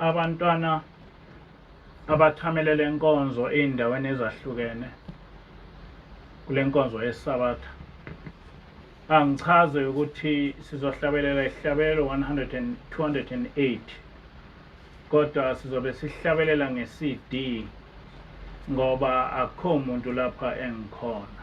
Abantwana abathamele le nkonzo ey'ndaweni ezahlukene kule nkonzo yeSabatha. Angichaze ukuthi sizohlabelela isihlabelelo 100 208 kodwa sizobe sihlabelela nge-CD ngoba akukho muntu lapha engikhona.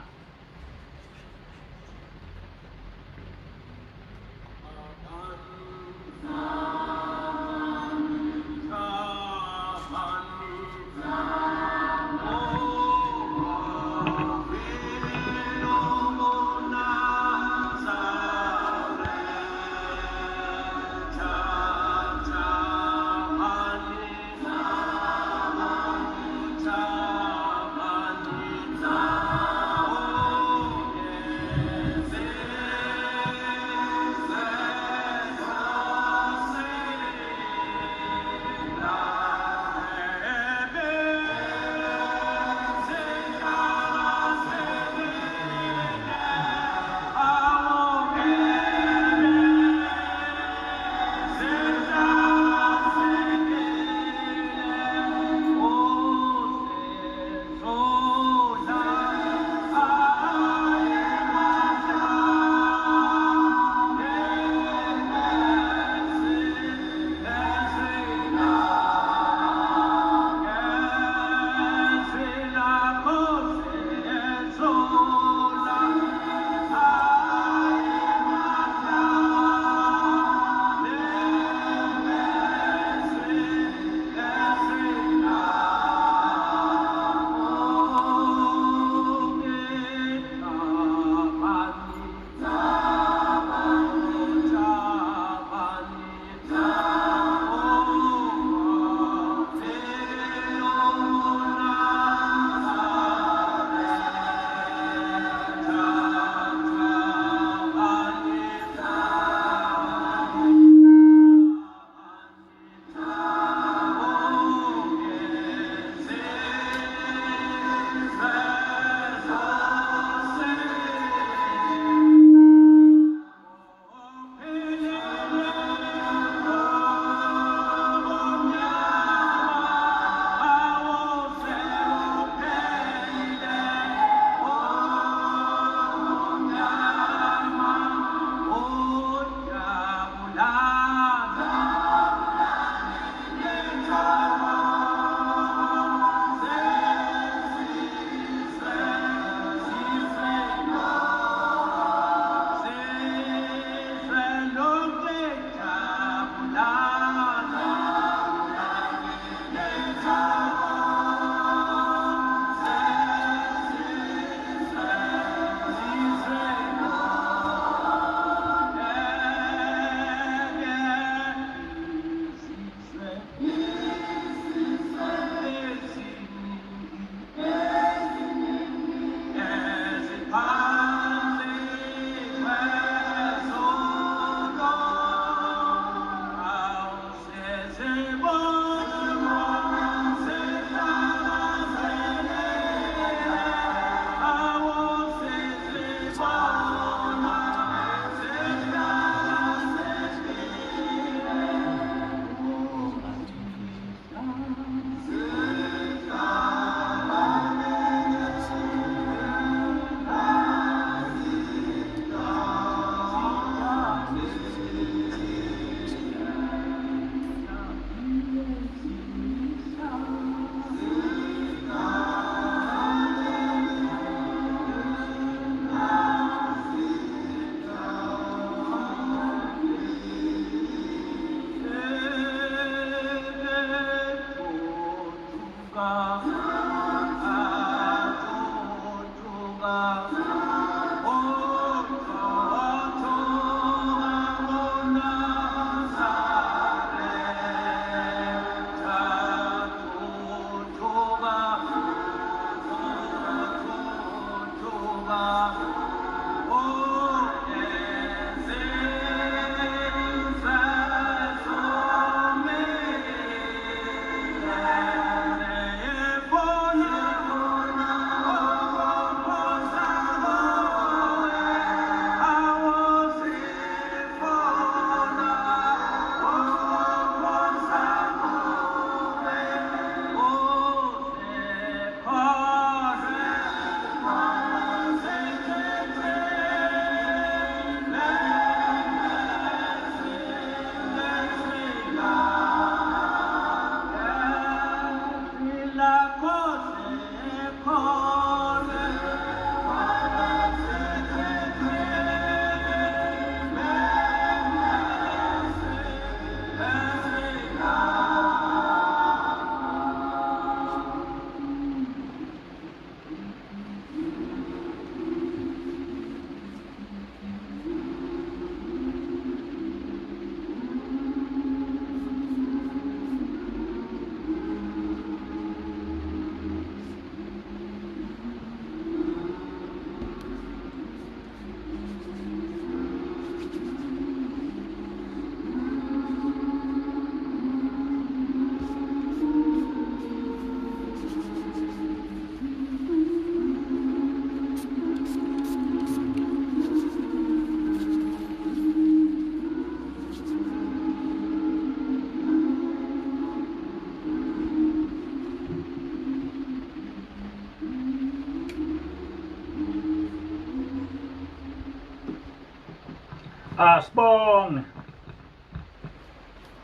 Asibonge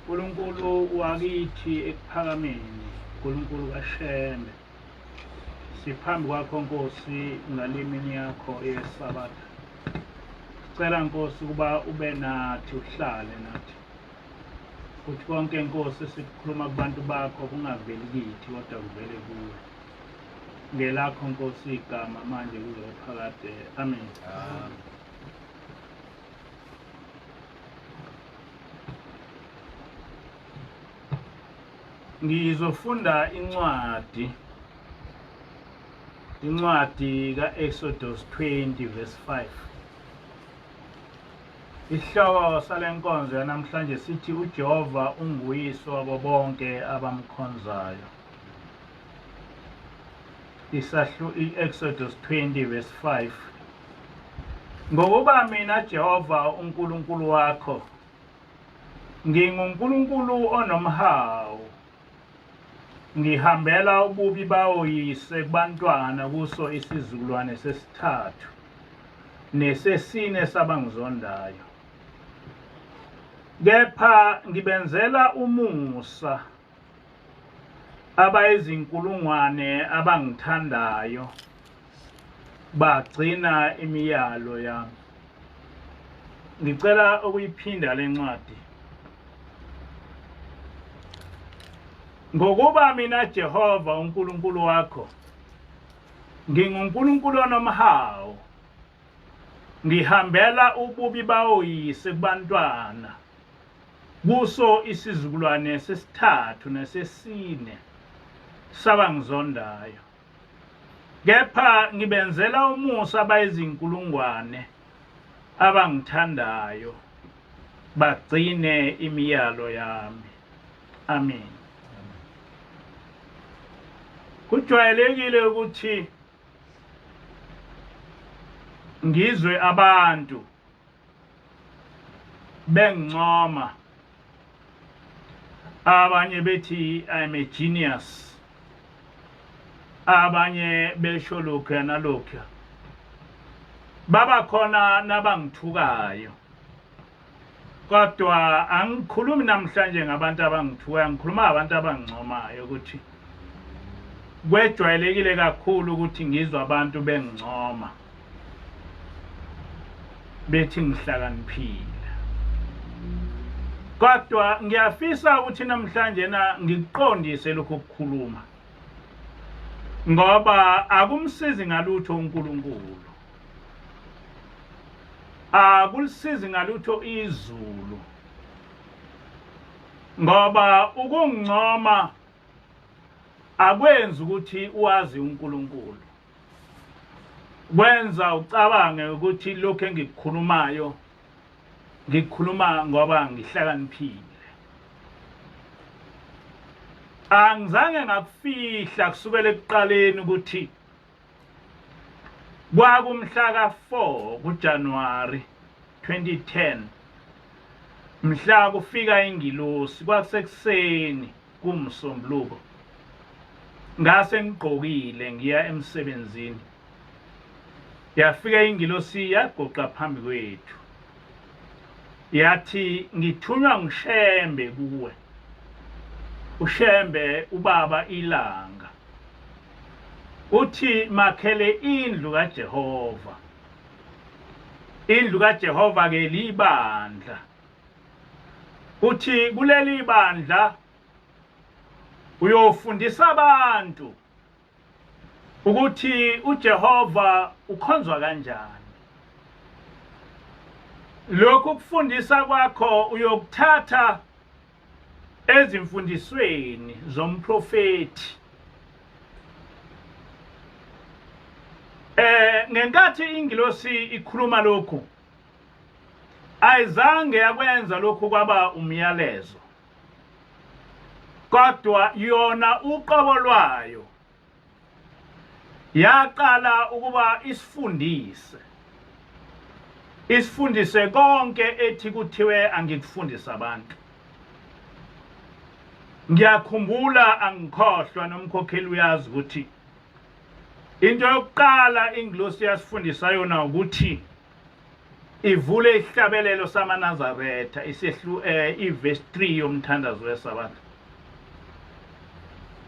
uNkulunkulu wakithi ekuphakameni, uNkulunkulu kaShembe. Siphambi kwakho Nkosi ngalimini yakho yeSabatha. Sicela Nkosi ukuba ube nathi uhlale nathi. Kuthi konke Nkosi esikukhuluma kubantu bakho kungaveli kithi kodwa kuvele kuwe. Ngelakho Nkosi igama manje kuze phakade. Amen. Amen. Ngizofunda incwadi incwadi kaExodus 20 verse 5. Isihloko sale nkonzo yanamhlanje sithi uJehova unguyise wabo bonke abamkhonzayo. Isahlu iExodus 20 verse 5. Ngokuba mina Jehova uNkulunkulu wakho nginguNkulunkulu onomhawu ngihambela ububi bawoyise kubantwana kuso isizukulwane sesithathu nesesine sabangizondayo kepha ngibenzela umusa abayizinkulungwane abangithandayo bagcina imiyalo yami. Ngicela ukuyiphinda le ncwadi. Ngokuba mina Jehova uNkulunkulu wakho nginguNkulunkulu onomhawu ngihambela ububi bawoyise kubantwana kuso isizukulwane sesithathu nesesine sabangizondayo kepha ngibenzela umusa abayizinkulungwane abangithandayo bagcine imiyalo yami. Amen. Kujwayelekile ukuthi ngizwe abantu bengincoma abanye bethi I'm a genius abanye besho lokhu nalokhu baba khona nabangithukayo kodwa angikhulumi namhlanje ngabantu abangithukayo ngikhuluma ngabantu abangincomayo ukuthi kwejwayelekile kakhulu ukuthi ngizwe abantu bengincoma bethi ngihlakaniphile kodwa ngiyafisa ukuthi namhlanje na ngikuqondise lokho kukhuluma ngoba akumsizi ngalutho uNkulunkulu akulisizi ngalutho izulu ngoba ukungincoma akwenzi ukuthi wazi uNkulunkulu kwenza ucabange ukuthi lokhu engikukhulumayo ngikhuluma ngoba ngihlakaniphile angizange ngakufihla kusukela ekuqaleni ukuthi kwakumhla ka-4 kuJanuwari 2010 mhla kufika ingilosi kwakusekuseni kuMsombuluko ngase ngigqokile ngiya emsebenzini yafika ingilosi yaguqa phambi kwethu yathi ngithunywa nguShembe kuwe uShembe ubaba ilanga uthi makhele indlu kaJehova indlu kaJehova ke libandla uthi kuleli bandla uyofundisa abantu ukuthi uJehova ukhonzwa kanjani lokhu kufundisa kwakho uyokuthatha ezimfundisweni zomprofethi eh ngenkathi ingilosi ikhuluma lokhu ayizange yakwenza lokhu kwaba umyalezo kodwa yona uqobo lwayo yaqala ukuba isifundise isifundise konke ethi kuthiwe angikufundisa abantu ngiyakhumbula angikhohlwa nomkhokheli uyazi ukuthi into yokuqala ingilosi yasifundisa yona ukuthi Ivule isihlabelelo samaNazaretha isehlu ivesi 3 yomthandazo weSabatha.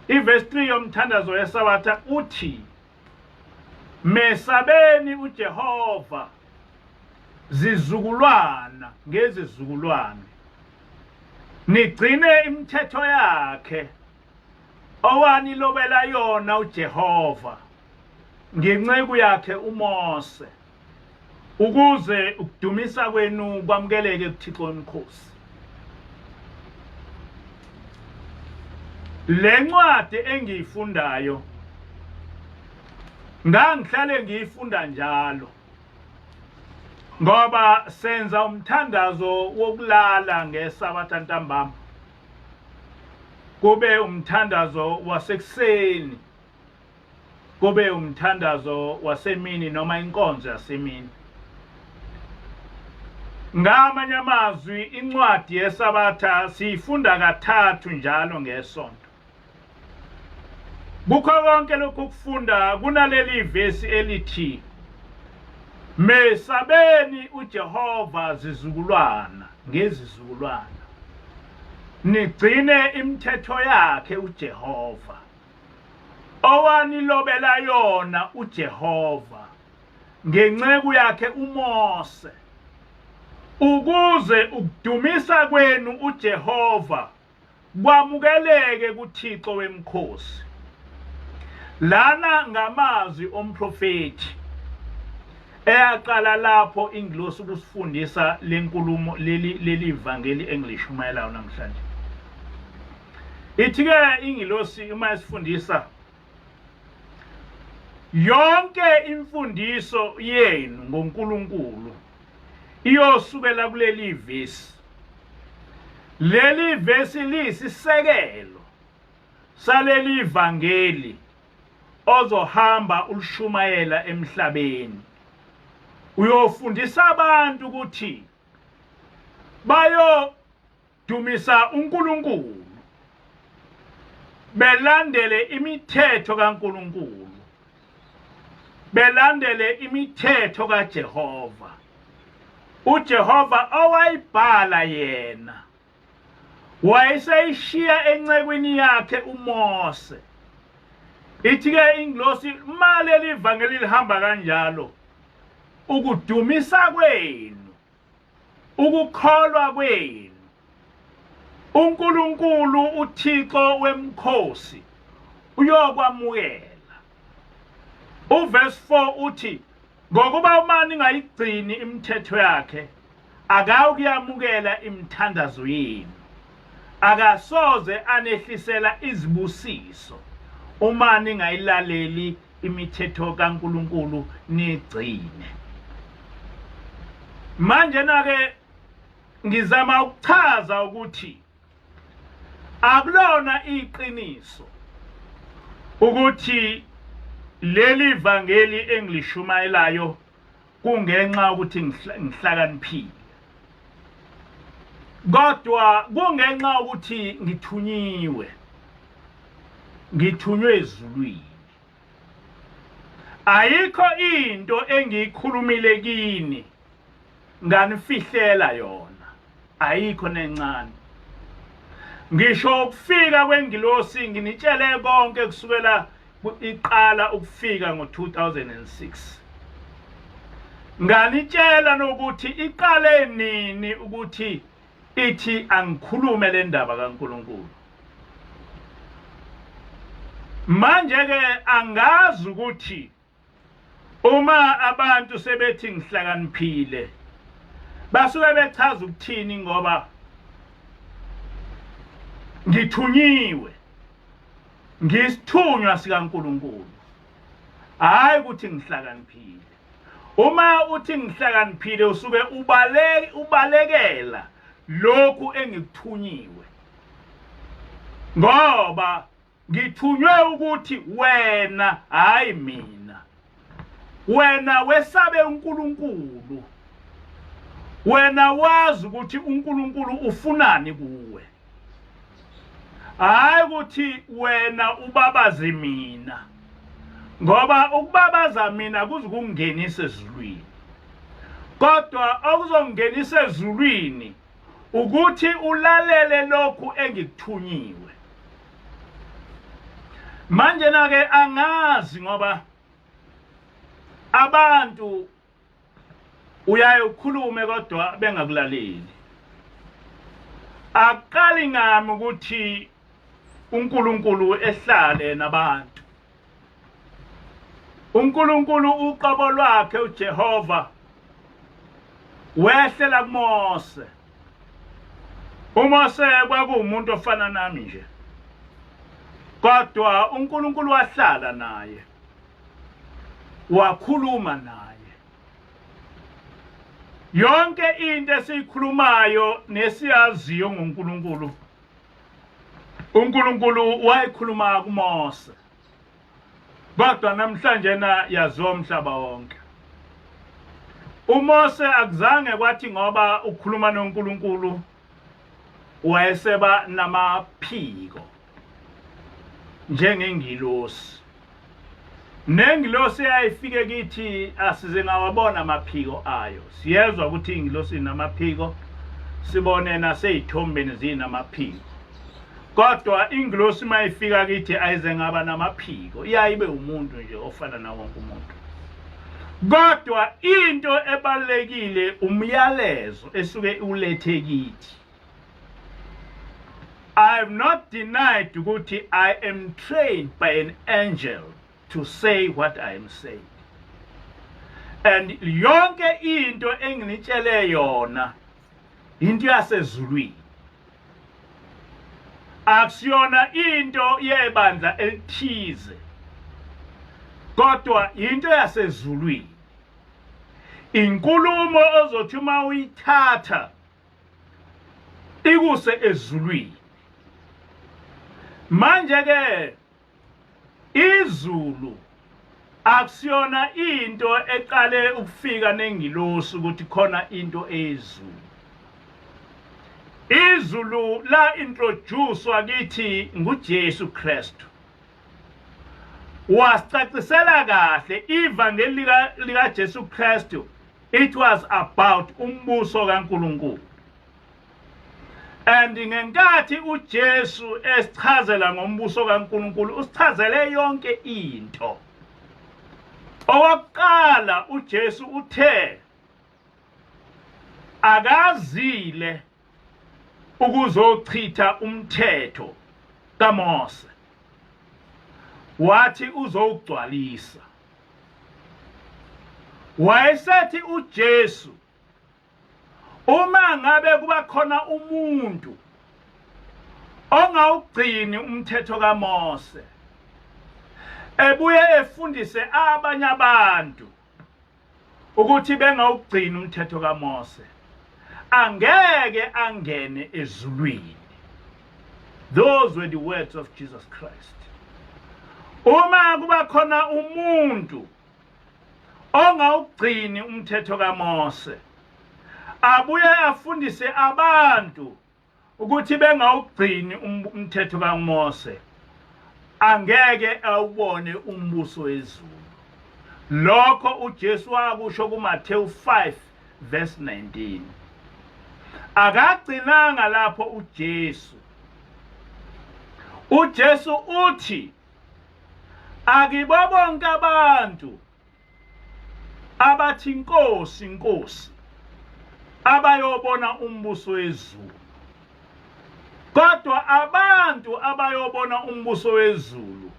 Ivesi 3 yomthandazo weSabatha uthi Mesabeni uJehova zizukulwana ngezizukulwane nigcine imithetho yakhe owanilobela yona uJehova ngenceku yakhe uMose ukuze ukudumisa kwenu kwamukeleke kuThixo wemikhosi. Le ncwadi engiyifundayo ngangihlale ngiyifunda njalo ngoba senza umthandazo wokulala ngesabatha ntambama kube umthandazo wasekuseni kube umthandazo wasemini noma inkonzo yasemini. Ngamanye amazwi incwadi yeSabatha siyifunda kathathu njalo ngesonto. Kukho konke lokhu kufunda kunaleli vesi elithi Mesabeni uJehova zizukulwana ngezizukulwana nigcine imithetho yakhe uJehova owanilobela yona uJehova ngenceku yakhe uMose ukuze ukudumisa kwenu uJehova kwamukeleke kuThixo wemikhosi. Lana ngamazwi omprofethi eyaqala lapho ingilosi ukusifundisa lenkulumo leli leli vangeli engilishumayelayo namhlanje. Ithi-ke ingilosi uma isifundisa yonke imfundiso yenu ngoNkulunkulu iyosukela kuleli vesi. Leli vesi liyisisekelo saleli vangeli ozohamba ulishumayela emhlabeni. Uyofundisa abantu ukuthi bayo Dumisa uNkulunkulu belandele imithetho kaNkulunkulu belandele imithetho kaJehova uJehova owayibhala yena wayeseyishiya encekwini yakhe uMose ithi-ke ingilosi uma leli vangeli lihamba kanjalo ukudumisa kwenu ukukholwa kwenu uNkulunkulu uThixo wemkhosi uyokwamukela. Uverse 4 uthi ngokuba uma ningayigcini imithetho yakhe akawukuyamukela imithandazo yenu akasoze anehlisela izibusiso uma ningayilaleli imithetho kaNkulunkulu nigcine. Manje na-ke ngizama ukuchaza ukuthi akulona iqiniso ukuthi leli vangeli engilishumayelayo kungenxa ukuthi ngihlakaniphile kodwa kungenxa ukuthi ngithunyiwe ngithunywe ezulwini ayikho into engiyikhulumile kini nganifihlela yona ayikho nencane ngisho ukufika kwengilosi nginitshele konke kusukela iqala ukufika ngo-2006 nganitshela nokuthi iqale nini ukuthi ithi angikhulume le ndaba kaNkulunkulu manje ke angazi ukuthi Uma abantu sebethi ngihlakaniphile basuke bechaza ukuthini ngoba ngithunyiwe ngisithunywa sikaNkuluNkulu hayi ukuthi ngihlakaniphile uma uthi ngihlakaniphile usuke ubaleke ubalekela lokhu engikuthunyiwe ngoba Ngithunywe ukuthi wena hayi mina. Wena wesabe uNkulunkulu. Wena wazi ukuthi uNkulunkulu ufunani kuwe. Hayi ukuthi wena ubabaze mina. Ngoba ukubabaza mina kuzukungenisa ezulwini. Kodwa okuzongenisa ezulwini ukuthi ulalele lokhu engikuthunyiwe. Manje na ke angazi ngoba abantu uyaye ukhulume kodwa bengakulaleli. Akuqali ngami ukuthi uNkulunkulu ehlale nabantu. uNkulunkulu uqobo lwakhe uJehova wehlela kuMose. UMose kwakuwumuntu ofana nami nje, kodwa uNkulunkulu wahlala naye, wakhuluma naye. Yonke into esiyikhulumayo nesiyaziyo ngoNkulunkulu, uNkulunkulu wayikhuluma kuMose, kodwa namhlanje na yaziwa umhlaba wonke. uMose akuzange kwathi ngoba ukhuluma noNkulunkulu wayeseba namaphiko njengengilosi. Nengilosi eyayifike kithi asize ngawabona amaphiko ayo. Siyezwa ukuthi ingilosi inamaphiko, sibone naseyithombeni zinamaphiko. Kodwa ingilosi uma ifika kithi ayize ngaba namaphiko, iyayibe umuntu nje ofana nawo wonke umuntu. Kodwa into ebalulekile umyalezo esuke ulethe kithi. I have not denied ukuthi I am trained by an angel to say what I am saying. And yonke into enginitshele yona into yasezulwini. Akusiyona into yebandla elithize, kodwa into yasezulwini. Inkulumo ozothi uma uyithatha ikuse ezulwini. Manje ke izulu akusiyona into eqale ukufika nengilosi ukuthi khona into eyezulu. Izulu la introducewa kithi nguJesu Kristu. Wasicacisela kahle ivangeli lika Jesu Kristu. It was about umbuso kaNkulunkulu. And ngenkathi uJesu esichazela ngombuso kaNkulunkulu, usichazele yonke into. Okokuqala uJesu uthe akazile ukuzochitha umthetho kaMose, wathi uzowugcwalisa. Wayesethi uJesu uma ngabe kuba khona umuntu ongawugcini umthetho kaMose ebuye efundise abanye abantu ukuthi bengawugcini umthetho kaMose, angeke angene ezulwini. Those were the words of Jesus Christ. Uma kuba khona umuntu ongawugcini umthetho kaMose abuye afundise abantu ukuthi bengawugcini umthetho kaMose, angeke awubone umbuso wezulu. Lokho uJesu wakusho kuMathewu 5 verse 19. Akagcinanga lapho uJesu. UJesu uthi akibo bonke abantu abathi Nkosi, Nkosi abayobona umbuso wezulu, kodwa abantu abayobona umbuso wezulu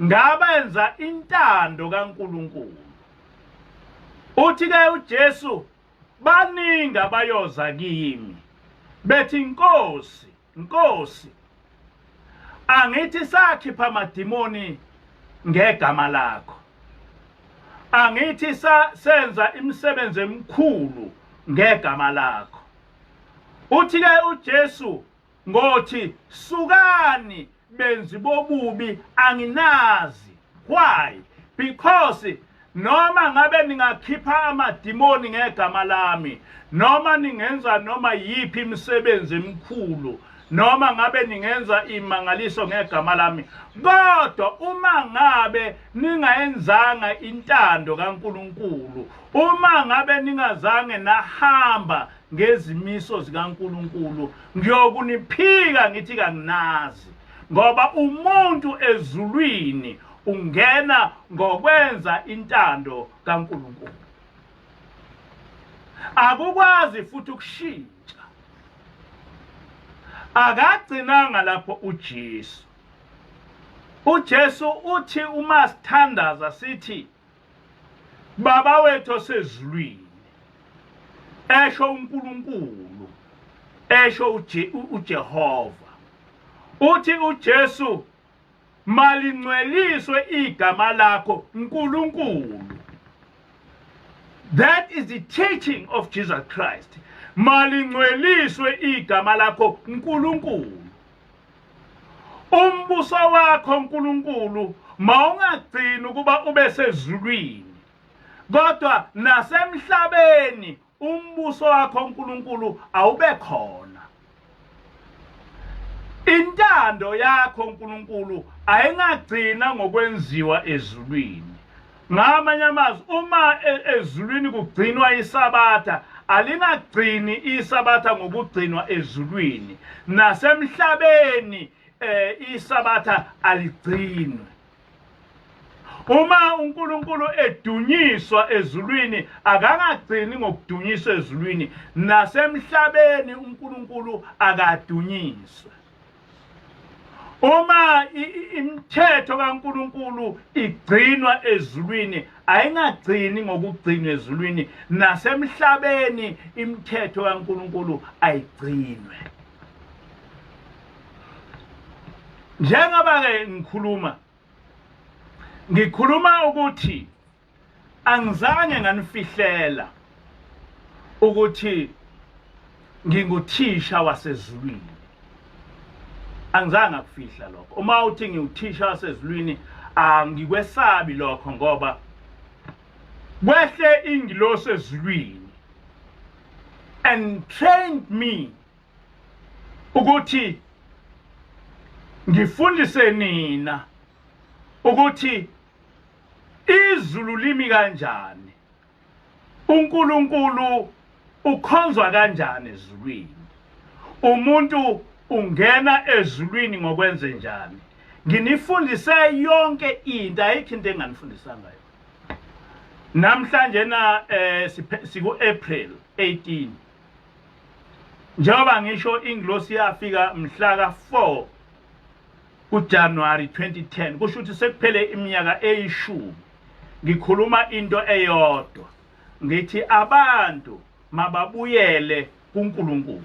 ngabenza intando kaNkulunkulu. Uthi ke uJesu baningi abayoza kimi bethi Nkosi, Nkosi, angithi sakhipha amadimoni ngegama lakho, angithi senza imisebenzi emikhulu ngegama lakho. Uthi ke uJesu ngothi sukani benzi bobubi, anginazi. Why? Because noma ngabe ningakhipha amadimoni ngegama lami, noma ningenza noma yiphi imisebenzi emikhulu, Noma ngabe ningenza imangaliso ngegama lami, kodwa uma ngabe ningayenzanga intando kaNkuluNkulu, uma ngabe ningazange nahamba ngezimiso zikaNkuluNkulu, ngiyokuniphika ngithi kanginazi. Ngoba umuntu ezulwini ungena ngokwenza intando kaNkuluNkulu. Akukwazi futhi ukushintsha. Akagcinanga lapho uJesu. UJesu uthi uma sithandaza sithi Baba wethu osezulwini, esho uNkulunkulu, esho uJehova. Uthi uJesu malingcweliswe igama lakho Nkulunkulu. That is the teaching of Jesus Christ. Malingcweliswe igama lakho Nkulunkulu. Umbuso wakho Nkulunkulu mawungagcini ukuba ube sezulwini, kodwa nasemhlabeni umbuso wakho Nkulunkulu awube khona. Intando yakho Nkulunkulu ayingagcina ngokwenziwa ezulwini. Ngamanye amazwi, uma e, ezulwini kugcinwa iSabatha, alingagcini iSabatha ngokugcinwa ezulwini, nasemhlabeni eh, iSabatha aligcinwe. Uma uNkulunkulu edunyiswa ezulwini, akangagcini ngokudunyiswa ezulwini, nasemhlabeni uNkulunkulu akadunyiswe. Uma imithetho kaNkulunkulu igcinwa ezulwini, ayingagcini ngokugcinwa ezulwini, nasemhlabeni imithetho kaNkulunkulu ayigcinwe. Njengoba-ke ngikhuluma, ngikhuluma ukuthi angizange nganifihlela ukuthi nginguthisha wasezulwini. Angizange ngakufihla lokho. Uma uthi ngiwuthisha wasezulwini, angikwesabi lokho, ngoba kwehle ingilosi ezulwini and trained me ukuthi ngifundise nina ukuthi izulu limi kanjani, uNkulunkulu ukhonzwa kanjani ezulwini, umuntu ungena ezulwini ngokwenze njani. Nginifundise yonke into, ayikho into enganifundisanga yona. Namhlanje na eh siku April 18, njengoba ngisho ingilosi yafika mhla ka-4 kuJanuary 2010, kusho ukuthi sekuphele iminyaka eyishumi ngikhuluma into eyodwa, ngithi abantu mababuyele kuNkulunkulu,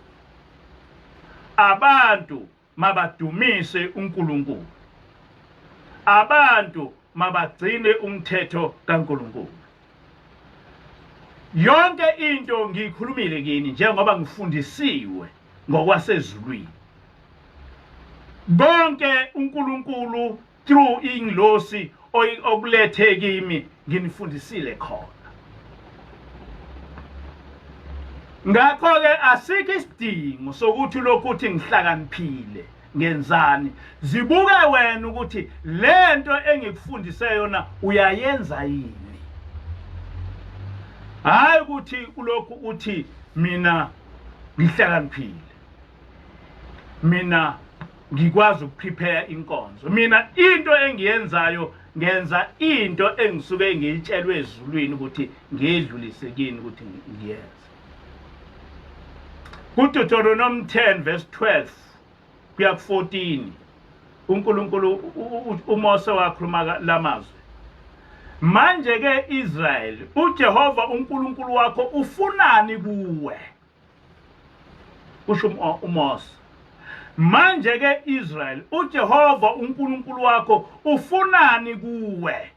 abantu mabadumise uNkulunkulu, abantu mabagcine umthetho kaNkulunkulu. Yonke into ngiyikhulumile kini njengoba ngifundisiwe ngokwasezulwini. Konke uNkulunkulu through ingilosi okulethe kimi nginifundisile khona. Ngakho-ke asikho isidingo sokuthi lokhu uthi ngihlakaniphile ngenzani. Zibuke wena ukuthi lento engikufundise yona uyayenza yini. Hayi ukuthi ulokhu uthi mina ngihlakaniphile, mina ngikwazi ukuprepare inkonzo, mina into engiyenzayo ngenza into engisuke ngiyitshelwe ezulwini ukuthi ngiyidlulise kini ukuthi ngiyenze. KuDeuteronomy 10 verse 12 kuya ku-14, uNkulunkulu uMose wakhuluma lamazwi: manje ke Israel, uJehova uNkulunkulu wakho ufunani kuwe? Kusho uMose. Manje ke Israel, uJehova uNkulunkulu wakho ufunani kuwe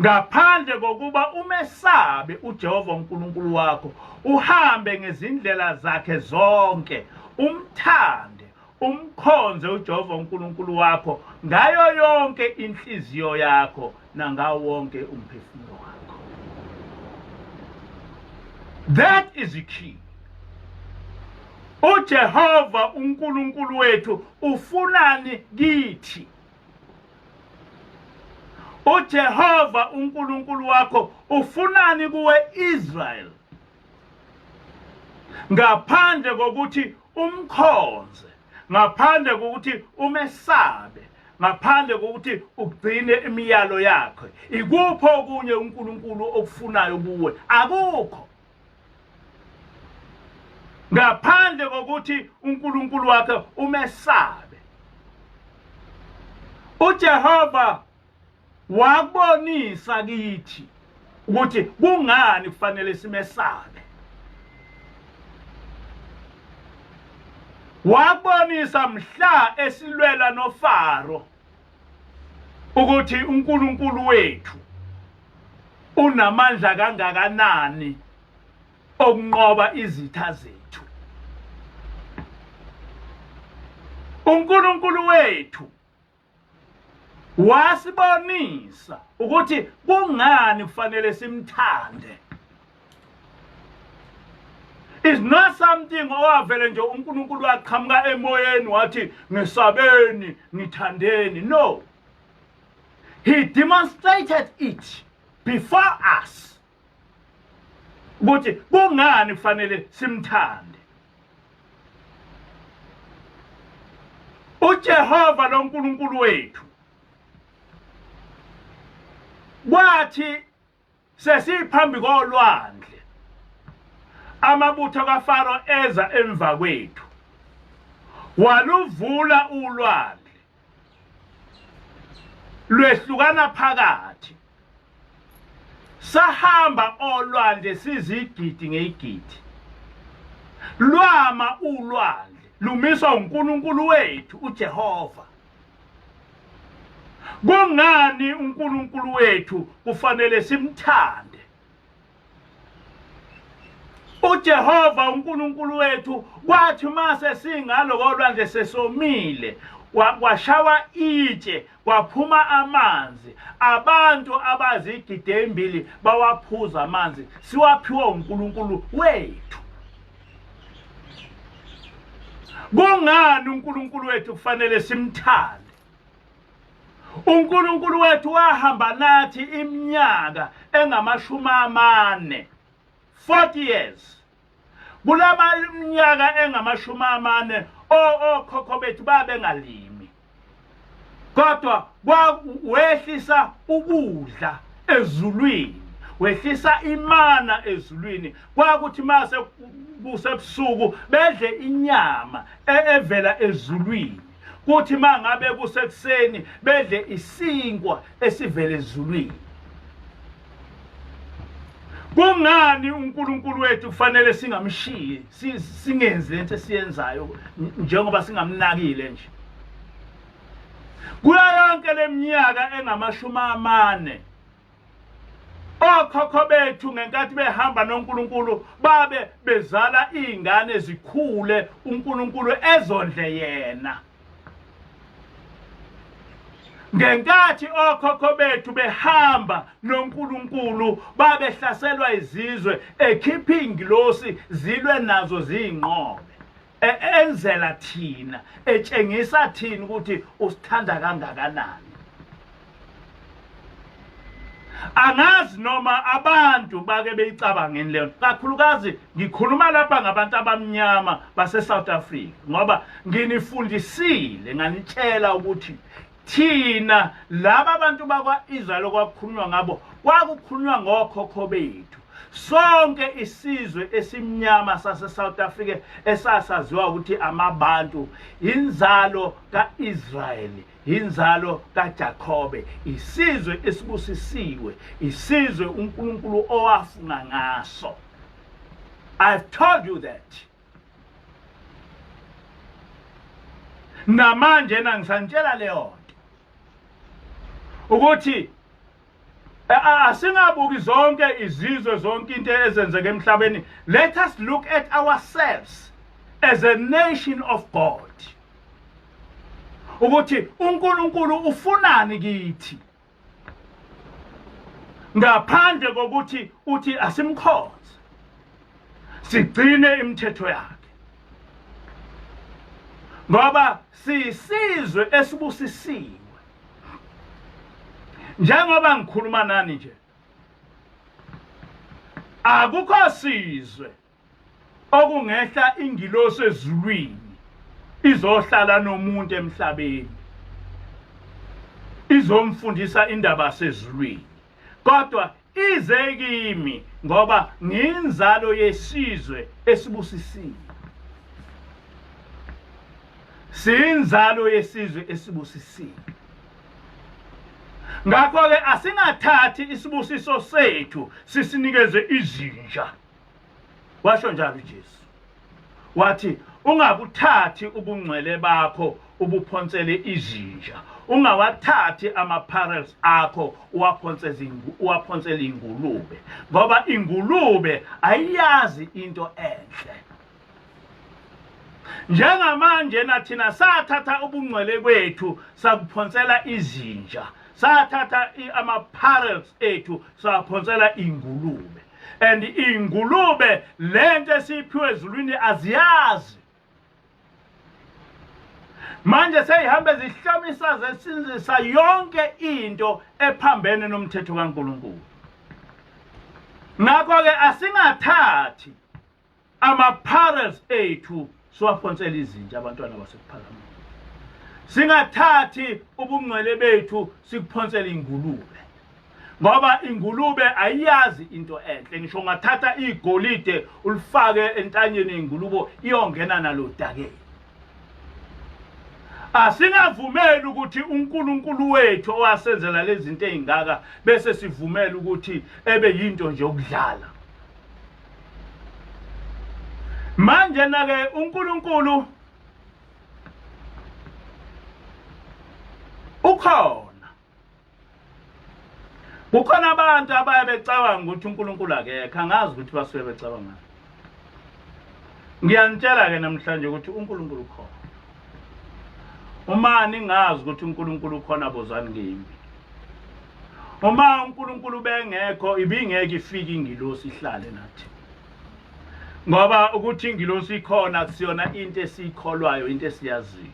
ngaphandle kokuba umesabe uJehova uNkulunkulu wakho, uhambe ngezindlela zakhe zonke, umthande, umkhonze uJehova uNkulunkulu wakho ngayo yonke inhliziyo yakho nangawo wonke umphefumulo wakho. That is the key. uJehova uNkulunkulu wethu ufunani kithi? uJehova uNkulunkulu wakho ufunani kuwe Israel? Ngaphandle kokuthi umkhonze, ngaphandle kokuthi umesabe, ngaphandle kokuthi ugcine imiyalo yakhe, ikuphi okunye uNkulunkulu okufunayo kuwe? Akukho. Ngaphandle kokuthi uNkulunkulu wakhe umesabe. uJehova wakubonisa kithi ukuthi kungani kufanele simesabe. Wakubonisa mhla esilwela noFaro ukuthi uNkulunkulu wethu unamandla kangakanani okunqoba izitha zethu. uNkulunkulu wethu wasibonisa ukuthi kungani kufanele simthande. Is not something owavele nje uNkulunkulu waqhamuka emoyeni wathi ngesabeni ngithandeni. No, he demonstrated it before us ukuthi kungani kufanele simthande. uJehova loNkulunkulu wethu kwathi sesiphambi kolwandle, amabutho kaFaro eza emva kwethu, waluvula ulwandle lwehlukana phakathi, sahamba olwandle sizigidi ngeyigidi. Lwama ulwandle lumiswa uNkulunkulu wethu uJehova. Kungani uNkulunkulu wethu kufanele simthande? uJehova uNkulunkulu wethu kwathi mase singalo kolwandle sesomile, kwashawa itshe kwaphuma amanzi, abantu abazigidi embili bawaphuza amanzi siwaphiwa uNkulunkulu wethu. Kungani uNkulunkulu wethu kufanele simthande? uNkulunkulu wethu wahamba nathi iminyaka engamashumi amane, 40 years. Kulama minyaka engamashumi amane okhokho bethu babengalimi, kodwa wehlisa ukudla ezulwini, wehlisa imana ezulwini. Kwakuthi mase kusebusuku bedle inyama evela ezulwini, kuthi mangabe kusekuseni bedle isinkwa esivela ezulwini. Kungani uNkulunkulu wethu kufanele singamshiyi, singenzi lento esiyenzayo njengoba singamnakile nje? Kuyo yonke leminyaka engamashumi amane okhokho bethu ngenkathi behamba noNkulunkulu babe bezala izingane zikhule uNkulunkulu ezondle yena. Ngenkathi okhokho bethu behamba noNkulunkulu babehlaselwa izizwe, ekhipha ingilosi zilwe nazo ziyinqobe, enzela thina, etshengisa thina ukuthi usithanda kangakanani. Angazi noma abantu bake beyicabangeni leyo, kakhulukazi ngikhuluma lapha ngabantu abamnyama base-South Africa, ngoba nginifundisile nganitshela ukuthi thina laba abantu bakwa-Israyeli okwakukhulunywa ngabo kwakukhulunywa ngokhokho bethu. Sonke isizwe esimnyama sase-South Africa esasaziwa ukuthi amabantu inzalo ka-Israyeli, inzalo kaJakobe, isizwe esibusisiwe, isizwe uNkulunkulu owafunga ngaso. I've told you that. Namanje nangisantshela leyo nto ukuthi asingabuki zonke izizwe, zonke into ezenzeka emhlabeni. Let us look at ourselves as a nation of God, ukuthi uNkulunkulu ufunani kithi ngaphandle kokuthi uthi asimkhonze, sigcine imithetho yakhe. Ngoba sisizwe esibusisiwe. Njengoba ngikhuluma nani nje, akukho sizwe okungehla ingilosi ezulwini izohlala nomuntu emhlabeni izomfundisa indaba sezulwini, kodwa ize kimi ngoba nginzalo yesizwe esibusisiwe. Siyinzalo yesizwe esibusisiwe. Ngakho-ke asingathathi isibusiso sethu sisinikeze izinja. Washo njalo uJesu. Wathi ungabuthathi ubungcwele bakho ubuphonsele izinja. Ungawathathi ama-parels akho uwaphonsele ingulube, ngoba ingulube ayiyazi into enhle. Njengamanje nathina sathatha ubungcwele kwethu sakuphonsela izinja, sathatha ama-parels ethu saphonsela ingulube. And ingulube lento esiyiphiwe ezulwini aziyazi. Manje seyihambe zihlomisa zesinzisa yonke into ephambene nomthetho kaNkulunkulu. Ngakho-ke asingathathi ama-parents ethu siwaphonsela izinja abantwana baseKuphakameni. Singathathi ubungcwele bethu sikuphonsele ingulube, ngoba ingulube ayiyazi into enhle. Ngisho ungathatha igolide ulifake entanyeni ingulubo iyongena nalo dakeni. Asingavumeli ukuthi uNkulunkulu wethu owasenzela lezi zinto ezingaka bese sivumela ukuthi ebe yinto nje yokudlala. Manje na-ke uNkulunkulu ukhona. Kukhona abantu abaye becabanga ukuthi uNkulunkulu akekho, angazi ukuthi basuke becabanga. Ngiyanitshela-ke namhlanje ukuthi uNkulunkulu ukhona. Uma ningazi ukuthi uNkulunkulu ukhona, bozani kimi. Uma uNkulunkulu bengekho, ibingeke ifike ingilosi ihlale nathi. Ngoba ukuthi ingilosi ikhona kusiyona into esiyikholwayo, into esiyaziyo.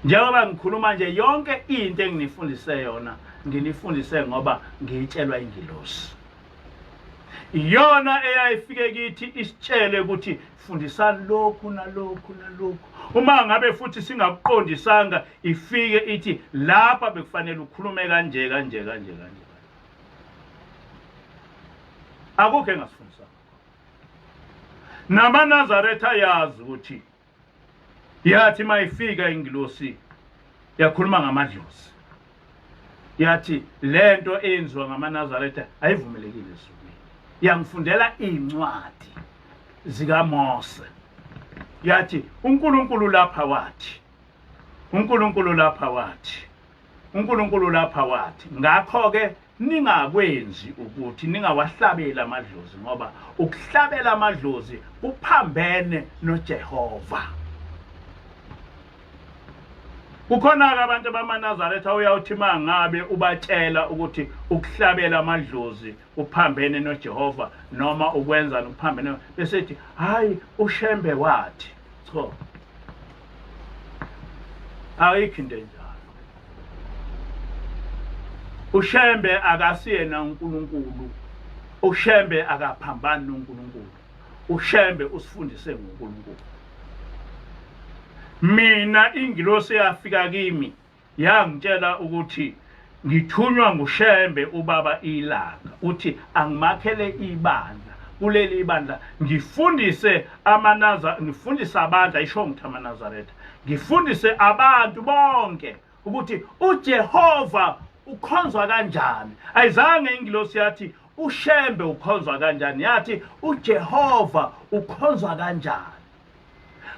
Njengoba ngikhuluma nje, yonke into enginifundise yona nginifundise ngoba ngiyitshelwa ingilosi. Iyona eyayifike kithi isitshele ukuthi fundisani lokhu nalokhu nalokhu. Uma ngabe futhi singakuqondisanga, ifike ithi lapha bekufanele ukhulume kanje kanje kanje kanje. Akukho engasifundisanga. NamaNazaretha ayazi ukuthi yathi mayifika ingilosi yakhuluma ngamadlozi, yathi lento eyenziwa ngamaNazaretha ayivumelekile ezulwini. Yangifundela iy'ncwadi zikaMose, yathi uNkulunkulu lapha wathi, uNkulunkulu lapha wathi, uNkulunkulu lapha wathi, ngakho-ke ningakwenzi ukuthi ningawahlabeli amadlozi, ngoba ukuhlabela amadlozi kuphambene noJehova. Kukhona-ke abantu abamaNazaretha uyawuthi uma ngabe ubatshela ukuthi ukuhlabela amadlozi kuphambene noJehova noma ukwenza nokuphambene, bese ethi hayi uShembe wathi. Cha, ayikho into enjalo. UShembe akasiyena uNkulunkulu, uShembe akaphambani noNkulunkulu, uShembe usifundise ngoNkulunkulu. Mina ingilosi eyafika kimi yangitshela ukuthi ngithunywa nguShembe ubaba iLanga, uthi angimakhele ibandla kuleli ibandla, ngifundise amanaza, ngifundise abantu, ayisho ngithi amaNazaretha, ngifundise abantu bonke ukuthi uJehova ukhonzwa kanjani. Ayizange ingilosi yathi uShembe ukhonzwa kanjani, yathi uJehova ukhonzwa kanjani.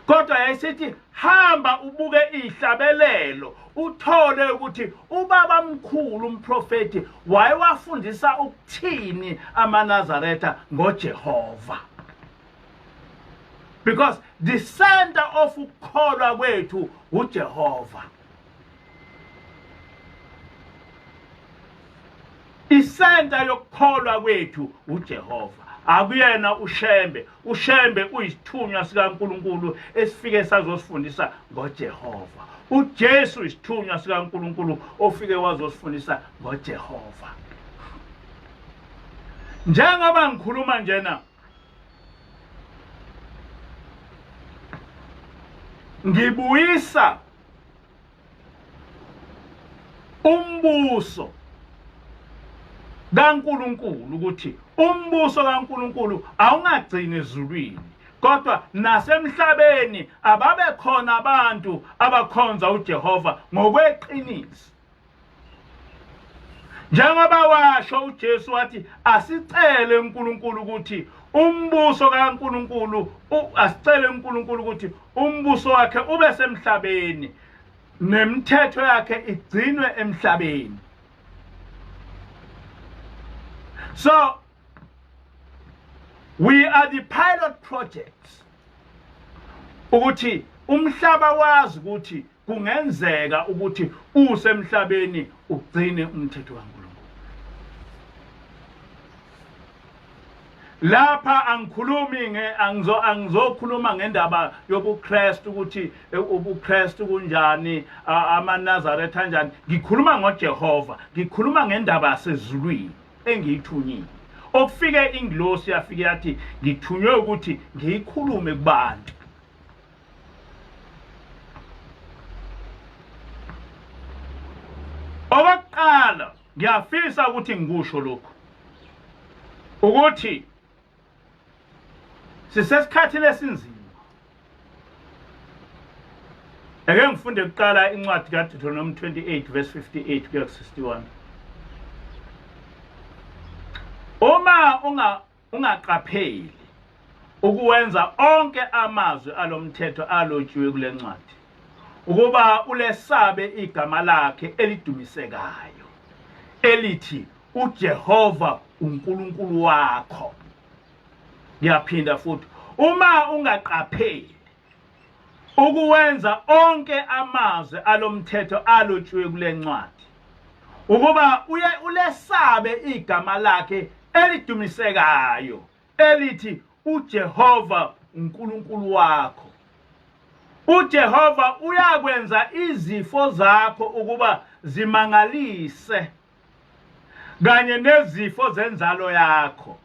Kodwa yayisithi hamba ubuke ihlabelelo uthole ukuthi ubaba mkhulu umprofeti wayewafundisa ukuthini amaNazaretha ngoJehova. Because the center of ukukholwa kwethu uJehova. Isenta yokukholwa kwethu uJehova. Akuyena uShembe. UShembe uyisithunywa sikaNkulunkulu esifike sazosifundisa ngoJehova. UJesu isithunywa sikaNkulunkulu ofike wazosifundisa ngoJehova. Njengoba ngikhuluma njena ngibuyisa umbuso kaNkuluNkulu ukuthi umbuso kaNkuluNkulu awungagcini ezulwini kodwa nasemhlabeni ababe khona abantu abakhonza uJehova ngokweqiniso. Njengoba washo uJesu wathi asicele uNkulunkulu ukuthi umbuso kaNkulunkulu, asicele uNkulunkulu ukuthi umbuso wakhe ube semhlabeni nemithetho yakhe igcinwe emhlabeni. So we are the pilot projects ukuthi umhlaba wazi ukuthi kungenzeka ukuthi usemhlabeni ugcine umthetho kaNkulunkulu. Lapha angikhulumi nge angizo angizokhuluma ngendaba yobuKristu ukuthi ubuKristu kunjani, amaNazaretha anjani. Ngikhuluma ngoJehova, ngikhuluma ngendaba yasezulwini engiyithunyiwe. Okufike ingilosi yafike yathi ngithunywe ukuthi ngiyikhulume kubantu. Okokuqala ngiyafisa ukuthi ngikusho lokhu ukuthi sisesikhathini esinzima. Ake ngifunde kuqala incwadi kaDeuteronomy 28 verse 58 kuya ku-61. Uma unga ungaqapheli ukuwenza onke amazwi alomthetho alotshiwe kule ncwadi, ukuba ulesabe igama lakhe elidumisekayo, elithi uJehova uNkulunkulu wakho. Ngiyaphinda futhi, uma ungaqapheli ukuwenza onke amazwi alomthetho alotshiwe kule ncwadi, ukuba uye ulesabe igama lakhe elidumisekayo elithi uJehova uNkulunkulu wakho. UJehova uyakwenza izifo zakho ukuba zimangalise kanye nezifo zenzalo yakho,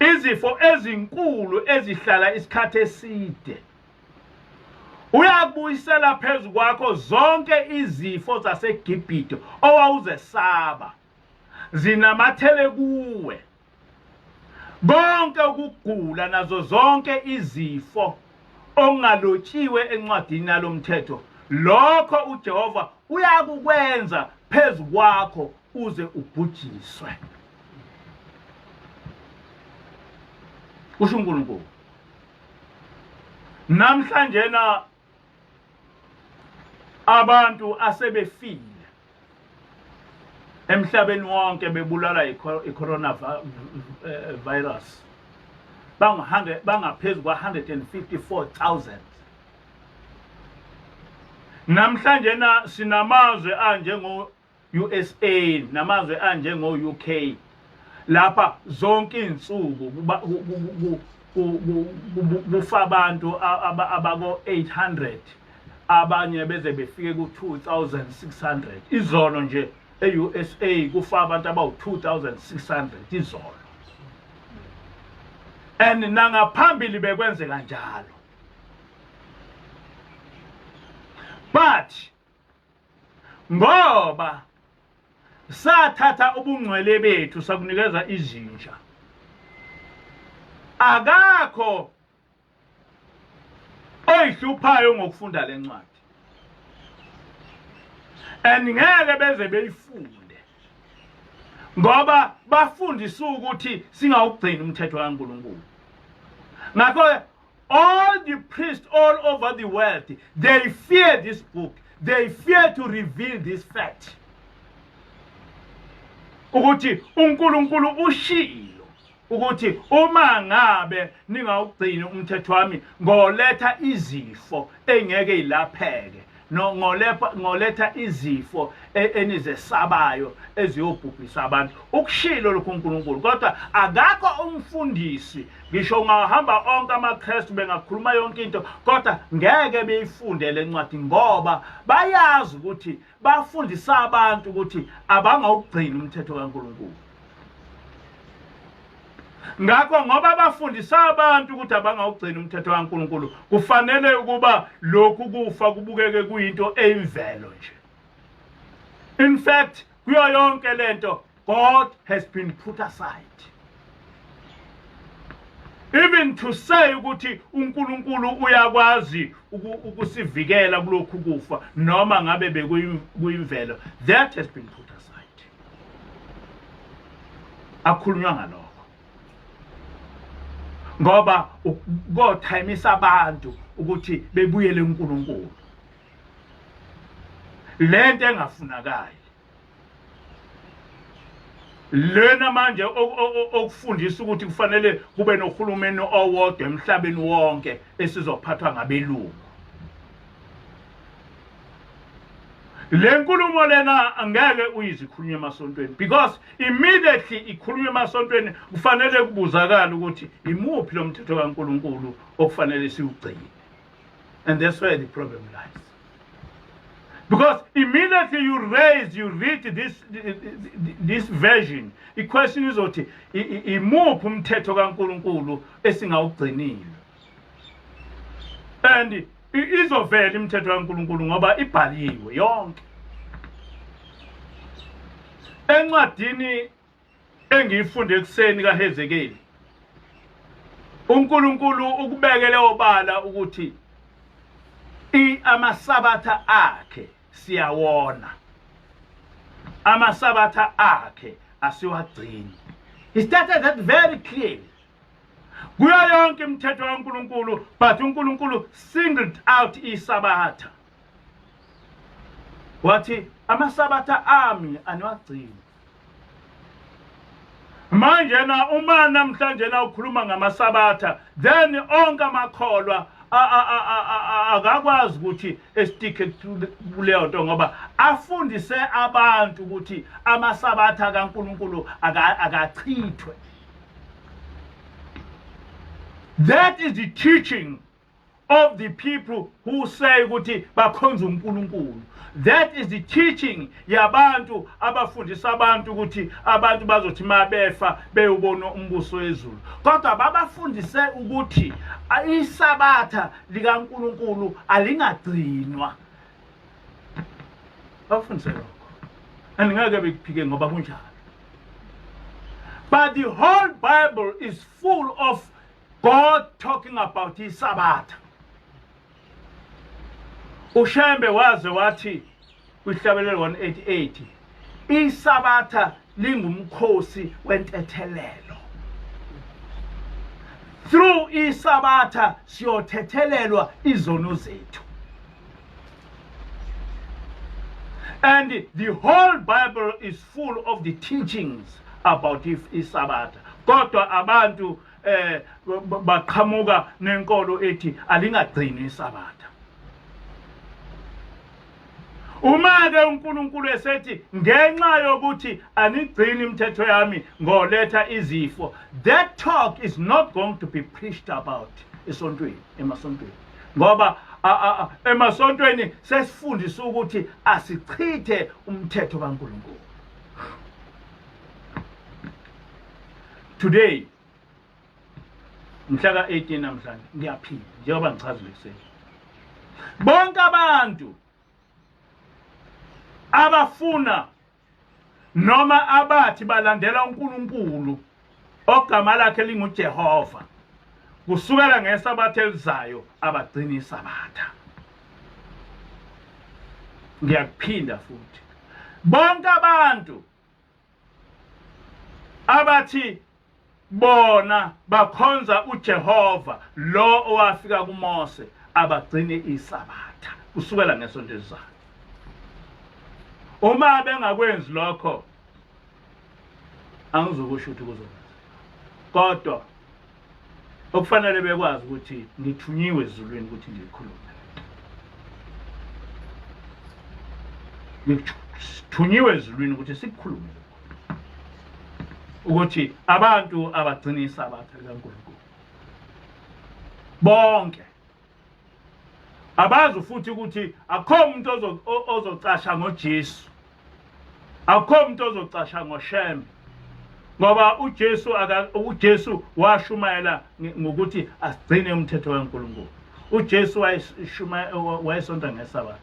izifo ezinkulu ezihlala isikhathi eside. Uyakubuyisela phezu kwakho zonke izifo zaseGibhithe owawuzesaba, zinamathele kuwe. Konke ukugula nazo zonke izifo okungalotshiwe encwadini yalomthetho, lokho uJehova uyakukwenza phezu kwakho uze ubhujiswe. Kusho uNkulunkulu. Namhlanje na abantu asebefile emhlabeni wonke bebulala i-corona virus bangu-100 bangaphezu kwa-154,000. Namhlanje na sinamazwe anjengo USA namazwe anjengo UK lapha zonke izinsuku kufa abantu abako 800, abanye beze befike ku 2600. Izolo nje e-USA kufa abantu abawu 2600 izolo, and nangaphambili bekwenzeka njalo. But ngoba sathatha ubungcwele bethu sakunikeza izinja, akakho oyihluphayo ngokufunda lencwadi, and ngeke beze beyifunde ngoba bafundiswe ukuthi singawugcini umthetho kaNkulunkulu. Ngakho all the priests all over the world, they fear this book, they fear to reveal this fact ukuthi uNkulunkulu ushilo ukuthi uma ngabe ningawugcini umthetho wami ngoletha izifo engeke ilapheke. No ngolepha ngoletha izifo e, enizesabayo eziyobhubhisa abantu. Ukushilo lokhu uNkulunkulu kodwa akakho umfundisi ngisho ungahamba onke amaKristu bengakhuluma yonke into kodwa ngeke beyifunde lencwadi ngoba bayazi ukuthi bafundisa abantu ukuthi abangawugcini umthetho kaNkulunkulu. Ngakho ngoba bafundisa abantu ukuthi abangawugcini umthetho kaNkulunkulu, kufanele ukuba lokhu kufa kubukeke kuyinto eyimvelo nje. In fact, kuyo yonke lento God has been put aside. Even to say ukuthi uNkulunkulu uyakwazi ukusivikela kulokhu kufa noma ngabe bekuyimvelo, that has been put aside. Akukhulunywa ngalokho ngoba kothayimisa abantu ukuthi bebuyele kuNkulunkulu, lento engafunakali lena manje okufundisa ukuthi kufanele kube nohulumeni owodwa emhlabeni wonke esizophathwa ngabelungu. Le nkulumo lena angeke uyize ikhulunywe emasontweni because immediately ikhulunywe emasontweni kufanele kubuzakala ukuthi imuphi lo mthetho kaNkulunkulu okufanele siwugcine. And that's where the problem lies. Because immediately you raise, you read this version, the question is ukuthi imuphi umthetho kaNkulunkulu esingawugcinile. And izovela imithetho kaNkulunkulu ngoba ibhaliwe yonke. Encwadini engiyifunde ekuseni kaHezekeli uNkulunkulu ukubekele obala ukuthi amasabatha akhe siyawona, amasabatha akhe asiwagcini. He started that very clearly kuyo yonke imithetho kaNkulunkulu, but uNkulunkulu singled out isabatha, wathi amasabatha ami aniwagcini. Manje na uma namhlanje na ukhuluma ngamasabatha, then onke amakholwa akakwazi ukuthi esticke kuleyo nto ngoba afundise abantu ukuthi amasabatha kaNkulunkulu akachithwe. That is the teaching of the people who say ukuthi bakhonza uNkulunkulu. That is the teaching yabantu abafundisa abantu ukuthi abantu bazothi mabefa beyobona umbuso wezulu, kodwa babafundise ukuthi isabatha likaNkulunkulu alingagcinwa. Bafundise lokho and ngeke bekuphike ngoba kunjalo. But the whole Bible is full of God talking about isabatha. uShembe waze wathi kwihlabelelo 188 isabatha lingumkhosi wentethelelo. Through isabatha siyothethelelwa izono zethu. And the whole Bible is full of the teachings about isabatha, kodwa abantu baqhamuka nenkolo ethi alingagcini isabatha. Uma ke uNkulunkulu esethi ngenxa yokuthi anigcini imithetho yami ngoletha izifo, that talk is not going to be preached about esontweni, emasontweni, ngoba emasontweni sesifundisa ukuthi asichithe umthetho kaNkulunkulu. Today mhla ka-18 namhlanje ngiyaphila njengoba ngichazile ekuseni, bonke abantu abafuna noma abathi balandela uNkulunkulu ogama lakhe linguJehova, kusukela ngesabatha elizayo abagcina isabatha. Ngiyakuphinda futhi, bonke abantu abathi bona bakhonza uJehova lo owafika kuMose abagcine isabatha kusukela ngesonto elizayo. Uma bengakwenzi lokho angizukusho ukuthi kuzokwenzeka, kodwa okufanele bekwazi ukuthi ngithunyiwe ezulwini ukuthi ngikhulume. Ngithunyiwe ezulwini ukuthi sikukhulume ukuthi abantu abagcina isabatha likaNkulunkulu bonke abazi futhi ukuthi akukho umuntu ozocasha ngoJesu, akukho umuntu ozocasha ngoShembe, ngoba uJesu aka uJesu washumayela ngokuthi asigcine umthetho kaNkulunkulu. UJesu wayesonta ngeSabatha.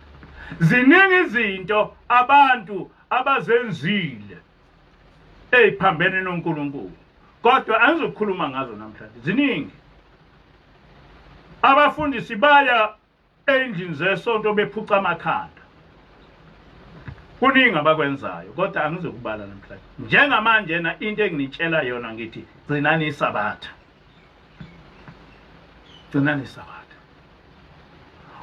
Ziningi izinto abantu abazenzile eziphambene noNkulunkulu, kodwa angizokhuluma ngazo namhlanje. Ziningi. Abafundisi baya ey'ndlini zesonto bephuca amakhanda. Kuningi abakwenzayo kodwa angizokubala namhlanje. Njengamanje na into enginitshela yona ngithi gcinani isabatha. Gcinani isabatha.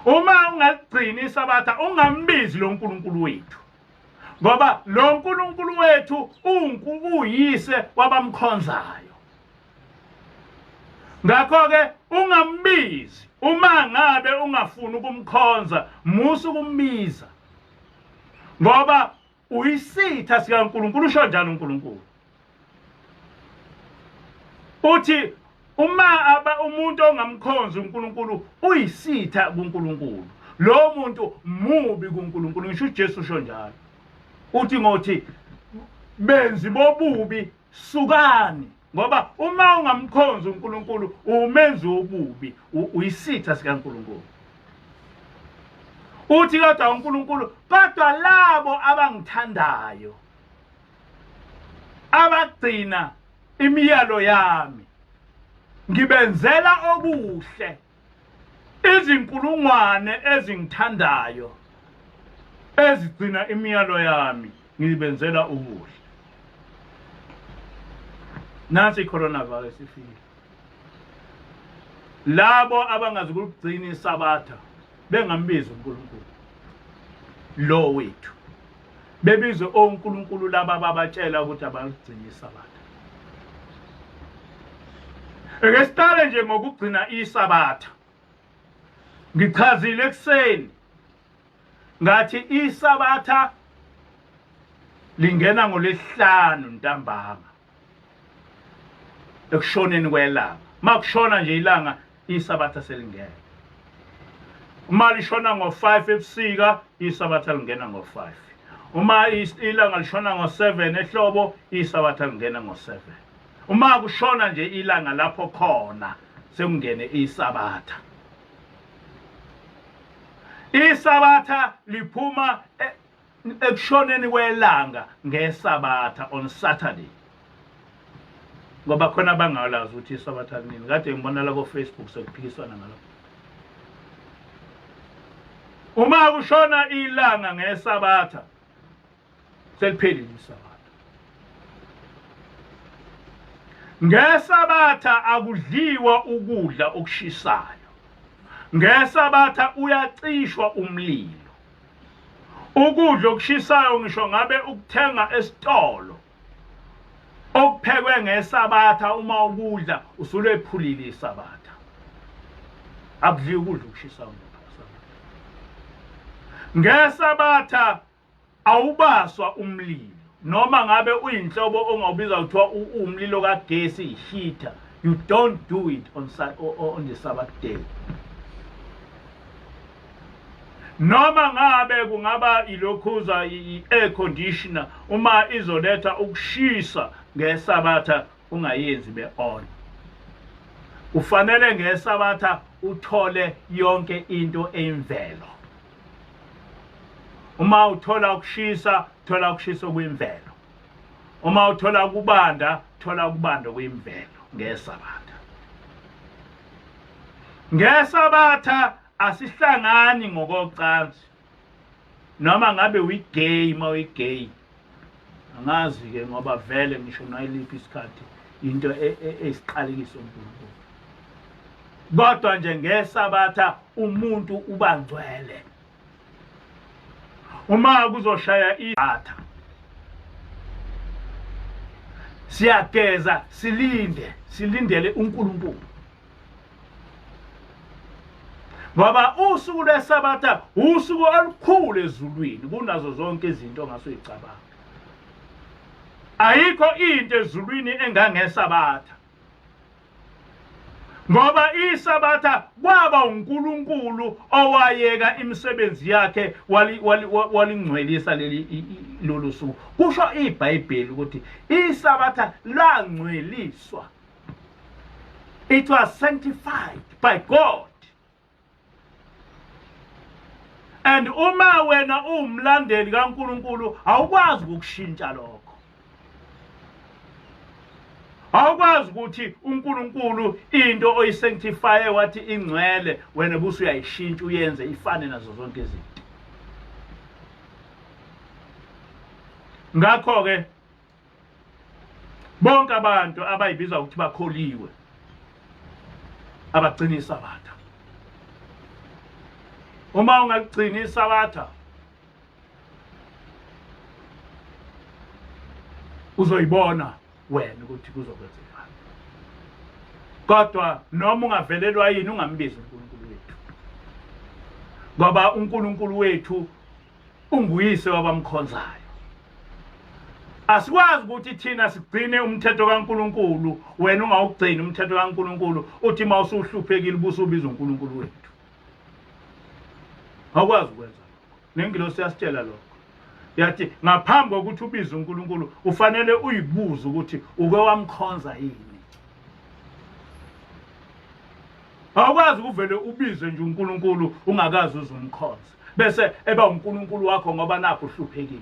Uma ungaligcini isabatha ungambizi lo nkulunkulu wethu. Ngoba lo nkulunkulu wethu uyise wabamkhonzayo. Ngakho-ke ungambizi uma ngabe ungafuni ukumkhonza, musa ukumbiza, ngoba uyisitha sikaNkulunkulu. Usho njalo uNkulunkulu, uthi uma aba umuntu ongamkhonzi uNkulunkulu uyisitha kuNkulunkulu, lo muntu mubi kuNkulunkulu. Ngisho uJesu usho njalo, uthi ngothi benzi bobubi sukani, ngoba uma ungamkhonzi uNkulunkulu umenzi wobubi, uyisitha sikaNkulunkulu. Uthi kodwa uNkulunkulu, kodwa labo abangithandayo abagcina imiyalo yami ngibenzela okuhle, izinkulungwane ezingithandayo ezigcina imiyalo yami ngibenzela okuhle. Nansi i-coronavirus ifile. Labo abangazi ukugcina isabatha bengambizi uNkulunkulu lo wethu, bebizwe onkulunkulu laba babatshela ukuthi abaligcina isabatha. Ake siqale nje ngokugcina isabatha. Ngichazile ekuseni ngathi isabatha lingena ngolwesihlanu ntambama ekushoneni kwelanga. Makushona nje ilanga isabatha selingena. Uma lishona ngo-5 ebusika isabatha lingena ngo-5. Uma ilanga lishona ngo-7 ehlobo isabatha lingena ngo-7. Uma kushona nje ilanga lapho khona sekungene isabatha. Isabatha liphuma ekushoneni kwelanga ngesabatha on Saturday, ngoba khona abangalazi ukuthi isabatha kunini. Kade ngibona la ko-Facebook sekuphikiswana ngalokho. Uma kushona ilanga ngesabatha seliphelile isabatha. Ngesabatha akudliwa ukudla okushisayo. Ngesabatha uyacishwa umlilo. Ukudla okushisayo ngisho ngabe ukuthenga esitolo okuphekwe ngesabatha, uma ukudla usulephulile isabatha. Akudliwa ukudla okushisayo ngesabatha. Awubaswa umlilo, noma ngabe uyinhlobo ongawubiza kuthiwa umlilo kagesi, i-heater, you don't do it on the Sabbath day. Noma ngabe kungaba ilokhuza i-air conditioner, uma izoletha ukushisa ngesabatha ungayenzi be-on. Kufanele ngesabatha uthole yonke into eyimvelo. Uma uthola ukushisa, thola ukushisa okuyimvelo. Uma uthola ukubanda, thola ukubanda okuyimvelo ngesabatha. Ngesabatha asihlangani ngokocansi, noma ngabe uyi-gay. Uma uyi-gay angazi-ke, ngoba vele ngisho nayiliphi isikhathi into eyisiqalekiso uNkulunkulu, kodwa nje ngesabatha umuntu uba ngcwele. Uma kuzoshaya ibatha siyageza, silinde, silindele uNkulunkulu. Ngoba usuku lweSabatha usuku olukhulu ezulwini kunazo zonke izinto ongase uyicabanga. Ayikho into ezulwini engangeSabatha. Ngoba iSabatha kwaba uNkulunkulu owayeka imisebenzi yakhe walingcwelisa leli lolu suku. Kusho iBhayibheli ukuthi iSabatha langcweliswa. It was sanctified by God. And uma wena uwumlandeli kaNkulunkulu awukwazi ukukushintsha lokho. Awukwazi ukuthi uNkulunkulu into oyisanctifye wathi ingcwele wena buse uyayishintsha uyenze ifane nazo zonke izinto. Ngakho ke bonke abantu abayibiza ukuthi bakholiwe abagcina isabatha. Uma ungaligcini isabatha uzoyibona wena ukuthi kuzokwenzekani. Kodwa noma ungavelelwa yini ungambizi uNkulunkulu wethu, ngoba uNkulunkulu wethu unguyise wabamkhonzayo. Asikwazi ukuthi thina sigcine umthetho kaNkulunkulu, wena ungawugcini umthetho kaNkulunkulu, uthi uma usuhluphekile ubusubiza uNkulunkulu wethu. Awukwazi ukwenza lokho. Nengilosi yasitshela lokho. Yathi ngaphambi kokuthi ubize uNkulunkulu ufanele uyibuze ukuthi uke wamkhonza yini. Awukwazi ukuvele ubize nje uNkulunkulu ungakazi uze umkhonze bese eba uNkulunkulu wakho ngoba nakho uhluphekile.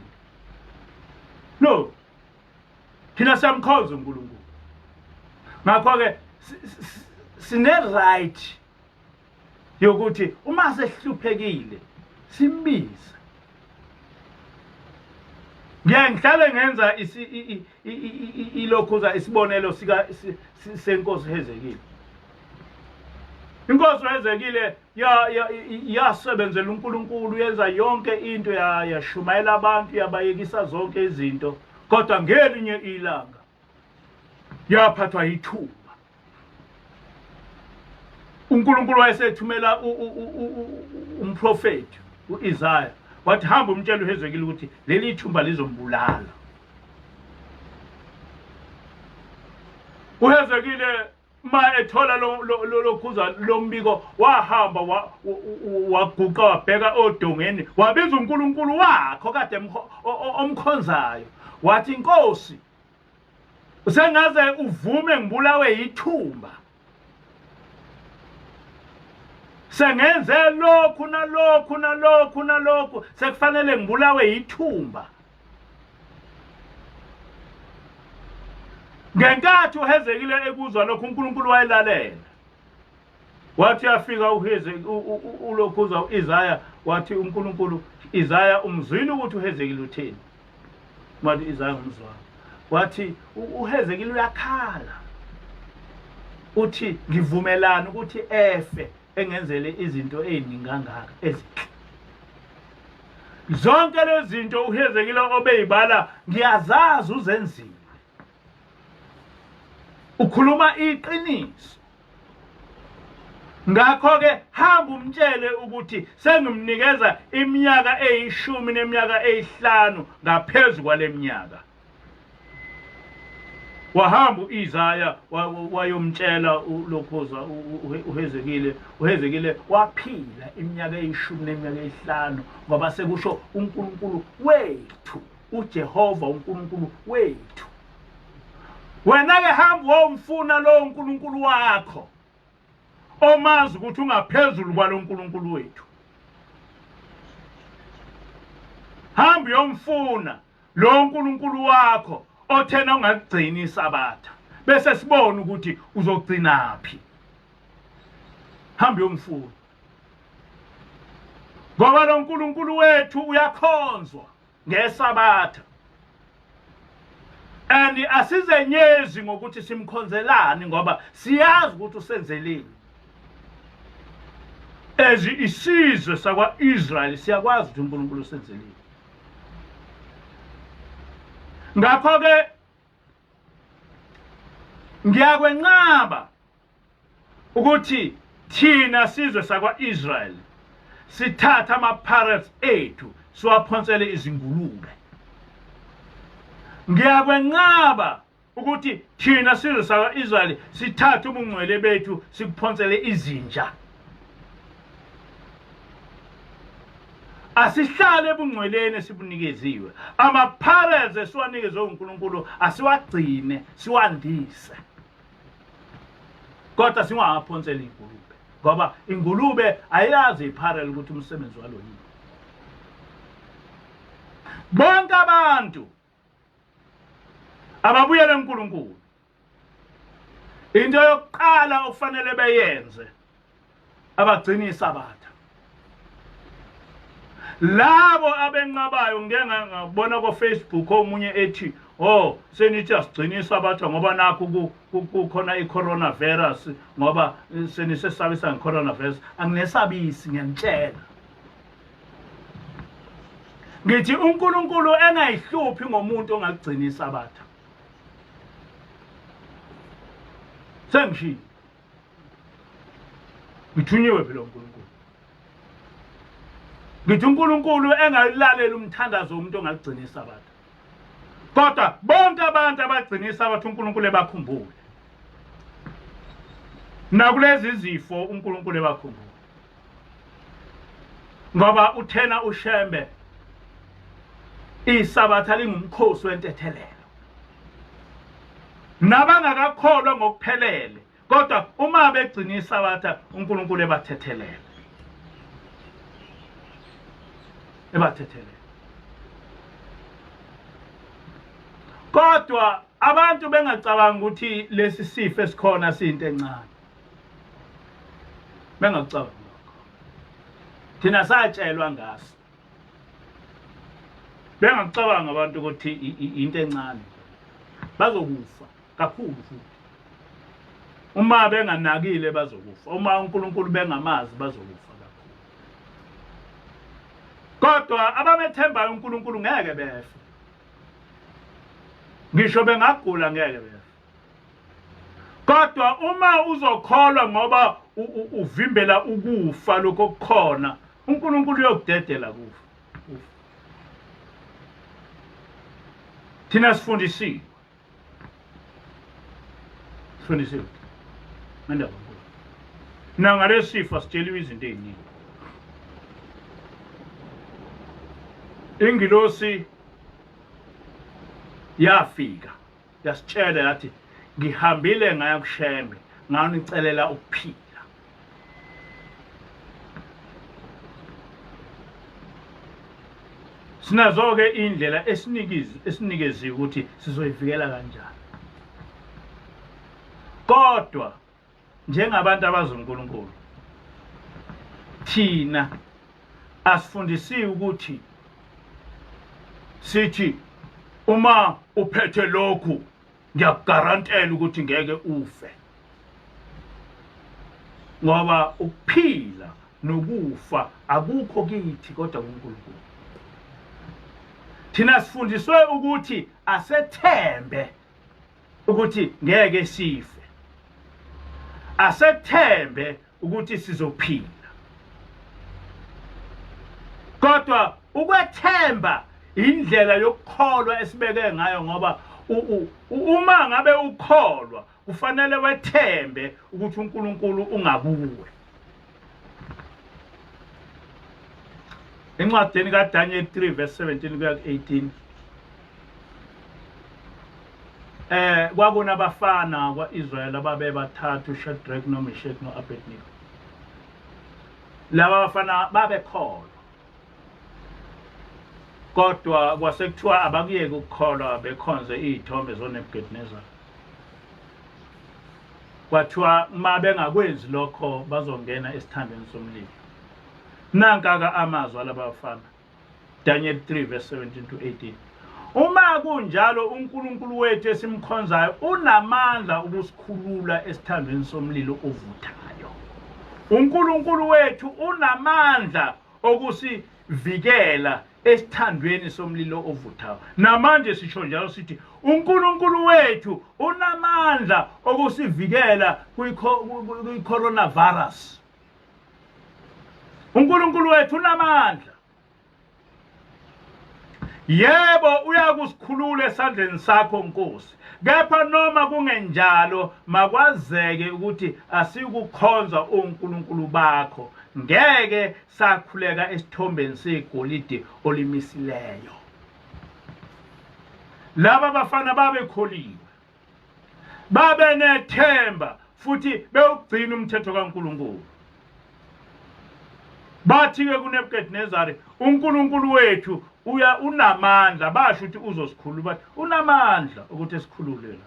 No. Thina siyamkhonza uNkulunkulu. Ngakho ke sine right yokuthi uma sehluphekile simbize. Ngiyaye ngihlale ngenza ilokhuza isibonelo sika senkosi Hezekile. Inkosi uHezekile yasebenzela uNkulunkulu, yenza yonke into, yashumayela abantu, yabayekisa zonke izinto, kodwa ngelinye ilanga yaphathwa yithuba. uNkulunkulu wayesethumela umprofeti uIsaya, wathi hamba umtshele uHezekile ukuthi leli thumba lizombulala. UHezekile ma ethola lokhuza lombiko wahamba waguqa wabheka odongeni wabiza uNkulunkulu wakho kade omkhonzayo, wathi Nkosi, usengaze uvume ngibulawe yithumba, sengenze lokhu nalokhu nalokhu nalokhu, sekufanele ngibulawe yithumba. Ngenkathi uHezekile ekuzwa lokhu, uNkulunkulu wayelalela. Wathi uyafika ulokhuza u-Isaya, wathi uNkulunkulu, Isaya umzwile ukuthi uHezekile uthini? Wathi Isaya ngumzwana. Wathi uHezekile uyakhala, uthi ngivumelana ukuthi efe engenzele izinto eziningi kangaka ezinhle. Zonke lezi zinto uHezekile obeyibala ngiyazazi uzenzile. Ukhuluma iqiniso. Ngakho-ke hamba umtshele ukuthi sengimnikeza iminyaka eyishumi neminyaka eyihlanu ngaphezu kwale minyaka. Wahamba u-Isaya wayomtshela ulokhuza uHezekile. UHezekile waphila iminyaka eyishumi neminyaka eyihlanu ngoba sekusho uNkulunkulu wethu, uJehova uNkulunkulu wethu. Wena-ke hamba womfuna lowo Nkulunkulu wakho omazi ukuthi ungaphezulu kwalo Nkulunkulu wethu. Hamba uyomfuna lo Nkulunkulu wakho othena ungakugcini isabatha, bese sibone ukuthi uzogcinaphi. Hamba uyomfuna, ngoba lo Nkulunkulu wethu uyakhonzwa ngesabatha, and asizenyezi ngokuthi simkhonzelani, ngoba siyazi ukuthi usenzeleni. As isizwe sakwa-Israyeli siyakwazi ukuthi uNkulunkulu usenzeleni. Ngakho-ke ngiyakwenqaba ukuthi thina sizwe sakwa-Israel sithatha ama-parrots ethu siwaphonsele izingulube. Ngiyakwenqaba ukuthi thina sizwe sakwa-Israyeli sithathe ubungcwele bethu sikuphonsele izinja. Asihlale ebungcweleni esibunikeziwe. Ama-parents esiwanikezwe uNkulunkulu asiwagcine, siwandise. Kodwa singawaphonseli ingulube ngoba ingulube ayiyazi ipharel ukuthi umsebenzi walo yini. Bonke abantu ababuyele kuNkulunkulu into yokuqala okufanele beyenze abagcina isabatha labo abenqabayo ngike ngabona ko Facebook omunye ethi oh senithi asigcine isabatha ngoba nakho kukhona i-coronavirus ngoba senisesabisa nge-coronavirus anginesabisi ngiyanitshela ngithi uNkulunkulu engayihluphi ngomuntu ongagcina isabatha sengishilo ngithunyiwe phela uNkulunkulu ngithi uNkulunkulu engalilaleli umthandazo womuntu ongagcina isabatha kodwa bonke abantu abagcina isabatha uNkulunkulu ebakhumbule nakulezi zifo uNkulunkulu ebakhumbule ngoba uthena uShembe isabatha lingumkhosi wentethelelo nabangakakholwa ngokuphelele kodwa uma begcina isabatha uNkulunkulu ebathethelele ebathethelele kodwa abantu bengacabanga ukuthi lesi sifo esikhona siyinto encane bengakucabangi lokho thina satshelwa ngaso bengakucabanga abantu ukuthi into encane bazokufa kakhulu futhi uma benganakile bazokufa uma uNkulunkulu bengamazi bazokufa kakhulu kodwa abamethembayo uNkulunkulu ngeke befe ngisho bengagula ngeke befe kodwa uma uzokholwa ngoba uvimbela ukufa lokho okukhona uNkulunkulu uyokudedela kufa thina sifundisiwe sifundisiwe ngendaba nkulu nangalesifo sitsheliwe izinto eziningi ingilosi yafika yasitshela yathi ngihambile ngaya kuShembe nganicelela ukuphila sinazo-ke indlela esinikeziwe ukuthi sizoyivikela kanjani kodwa njengabantu abazi uNkulunkulu thina asifundisiwe ukuthi sithi uma uphethe lokhu ngiyakugarantela ukuthi ngeke ufe ngoba ukuphila nokufa akukho kithi kodwa kuNkulunkulu thina sifundiswe ukuthi asethembe ukuthi ngeke sife asethembe ukuthi sizophila kodwa ukwethemba indlela yokukholwa esibeke ngayo ngoba uma ngabe ukholwa kufanele wethembe ukuthi uNkulunkulu ungakuwe encwadini kaDaniel 3 verse 17 kuya ku-18 kwakunabafana kwa-Israel ababebathathu uShadrach noMeshach no-Abednego laba bafana babekholwa kodwa kwasekuthiwa abakuyeke ukukholwa bekhonze iy'thombe zoNebuchadnezzar kwathiwa uma bengakwenzi lokho bazongena esithandweni somlilo nanka-ke amazwi alaba bafana Daniel 3 verse 17 to 18 uma kunjalo uNkulunkulu wethu esimkhonzayo unamandla ukusikhulula esithandweni somlilo ovuthayo uNkulunkulu wethu unamandla okusivikela Esithandweni somlilo ovuthayo. Namanje sisho njalo sithi uNkulunkulu wethu unamandla okusivikela kwi-coronavirus. uNkulunkulu wethu unamandla. Yebo, uyakusikhulula esandleni sakho Nkosi. Kepha noma kungenjalo makwazeke ukuthi asikukhonza onkulunkulu bakho. Ngeke sakhuleka esithombeni segolide olimisileyo. Laba bafana babekholiwe. Babe nethemba futhi bewugcina umthetho kaNkulunkulu. Bathi-ke kuNebukadnezari, uNkulunkulu wethu uya unamandla, basho ukuthi uzosikhulula, bathi unamandla ukuthi esikhulule la.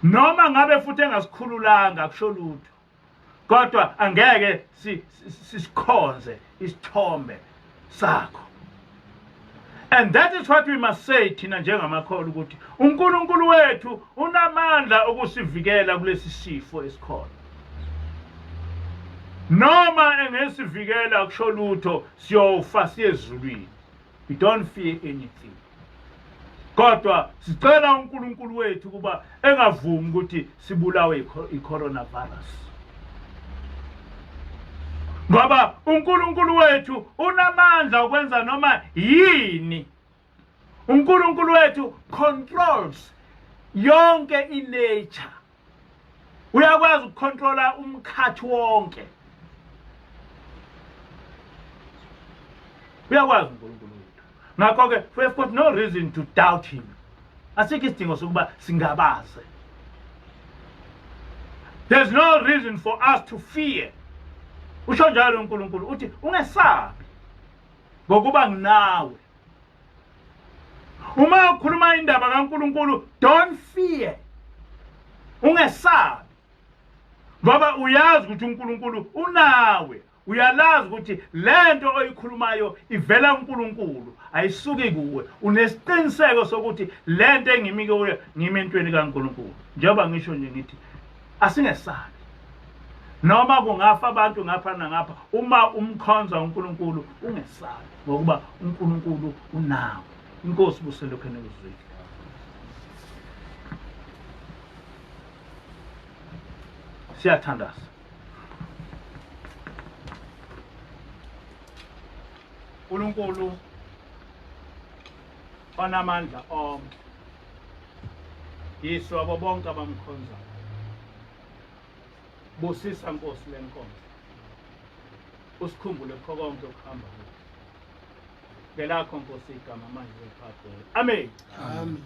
Noma ngabe futhi engasikhululanga akusho lutho. Kodwa angeke sisikhonze isithombe sakho. And that is what we must say thina njengamakholwa ukuthi uNkulunkulu wethu unamandla okusivikela kulesi sifo esikhona. Noma engesivikela kusho lutho siyofa siye ezulwini. We don't fear anything. Kodwa sicela uNkulunkulu wethu kuba engavumi ukuthi sibulawe i-coronavirus. Ngoba uNkulunkulu wethu unamandla okwenza noma yini. uNkulunkulu wethu controls yonke i-nature. Uyakwazi ukucontrola umkhathi wonke. Uyakwazi uNkulunkulu wethu. Ngakho-ke we have got no reason to doubt him. Asikho isidingo sokuba singabaze. There's no reason for us to fear. Usho njalo uNkulunkulu uthi ungesabi ngokuba nginawe. Uma ukhuluma indaba kaNkulunkulu don't fear. Ungesabi. Ngoba uyazi ukuthi uNkulunkulu unawe. Uyalazi ukuthi lento oyikhulumayo ivela kuNkulunkulu, ayisuki kuwe. Unesiqiniseko sokuthi lento engimi kuyo ngimi entweni kaNkulunkulu. Njengoba ngisho nje ngithi asingesabi. Noma kungafa abantu ngapha nangapha, uma umkhonza uNkulunkulu ungesabi ngokuba uNkulunkulu unawe. Inkosi buselokhu enikuzwile. Siyathandaza. uNkulunkulu onamandla onke, Yise wabo bonke abamkhonzayo, busisa Nkosi le nkonzo, usikhumbule kukho konke ukuhamba kwethu. Ngelakho Nkosi igama manje liphakade. Amen. Amen.